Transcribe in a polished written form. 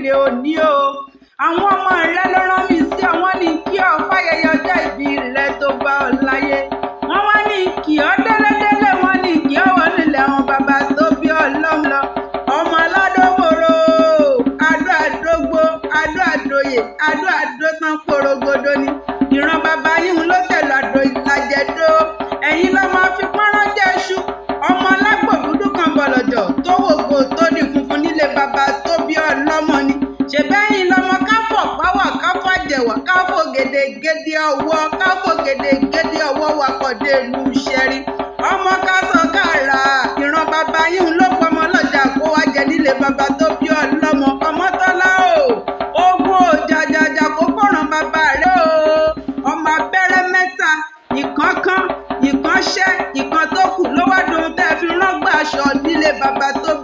oríire òní o. Àwọn ọmọ rẹ ló rán mi sí ọ, wọ́n ní kí ọ fáyẹyẹ ọjọ́ ìbí rẹ tó bá ọ láyé. Wọ́n wá ní kí ọ délédélé, wọ́n ní kí ọ wọ́n nílẹ̀ àwọn bàbá tó bí ọ lọ́mọ lọ. Ọmọ aládòmòrò, adó àdógbò, adó àdóyè, adó àdótán porogodo ni. Ìran bàbá yín ló tẹ̀lé àdó ìlàjẹ̀dó. Ẹ̀yin ló máa fi pọ́nrán jẹ́ iṣu. Ọmọ alágbò dúdú kan bọ̀lọ̀jọ̀ tó wògo tó di funfun nílé bàbá tó bí ọlọ́mọ ni. Ṣèbẹ́yìn lọmọ káfọ̀ páwà káfọ̀ jẹ̀wà káfọ̀ gèdègèdè ọwọ́ káfọ̀ gèdègèdè ọwọ́ wakọ̀ dé ìlú Ṣẹ́rí. Ọmọ kásán kára ìran bàbá yín ló pọmọ lọ́jà kó wá jẹ nílé bàbá tó bí ọlọ́mọ. Ọmọtọ́lá o, ogun ò jàjàjà kó kọ̀ràn bàbá rẹ o. Ọmọ abẹ́rẹ́ mẹ́ta, ìkan kan, ìkan ṣẹ́, ìkan tó kù ló wá dohun tẹ́ fi rán gbà aṣọ nílé bàbá tó bí